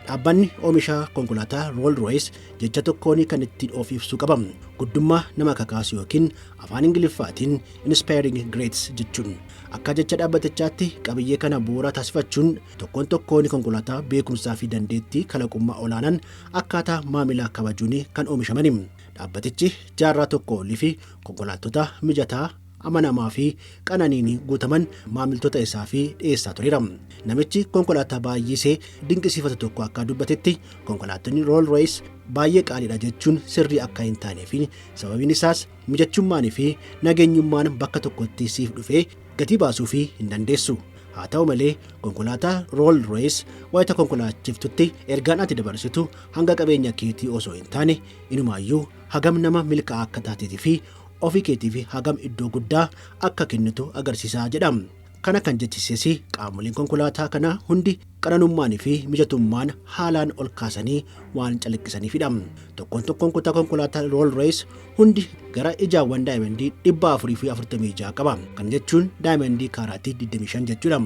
Dhaabbanni oomisha konkolaataa Roll Royce jecha tokkoon kan ittiin of ibsuu qaba. Guddummaa nama kakaasu yookiin afaan Ingiliffaatiin "Inspiring Greatness" jechuun. Akka jecha dhaabbatichaatti, qabiyyee kana bu'uura taasifachuun tokkoon tokkoon konkolaataa beekumsaa fi dandeettii kalaqummaa olaanaan akkaataa maamila kabajuun kan oomishamani. Dhaabbatichi jaarraa tokko olii fi konkolaattota mijataa, amanamaa fi qananiin guutaman maamiltoota isaa fi dhiyeessaa tureera. Namichi konkolaataa baay'isee dinqisiifatu tokko akka dubbatetti, konkolaattonni Roll Royce baay'ee qaaliidha jechuun sirrii akka hin taanee fi sababiin isaas mijachummaanii fi nageenyummaan bakka tokkotti siif dhufee gatii baasuu fi hin dandeessu. Haa ta'u malee, konkolaataa Roll Royce wayita konkolaachiftutti ergaan ati dabarsitu hanga qabeenya keetii osoo hin taane, inumaayyuu hagam nama milkaa'aa akka taateetii fi ofii keetiif hagam iddoo guddaa akka kennitu agarsiisaa jedha. Kana kan jechisiis qaamoleen konkolaataa kanaa hundi qananummaanii fi mijatummaan haalaan ol kaasanii waan calaqqisaniifidha. Tokkoon tokkoon kutaa konkolaataa Roll Royce hundi gara ijaawwan daayimandii 446 qaba. Kana jechuun daayimandii kaaraatii 25 jechuudha.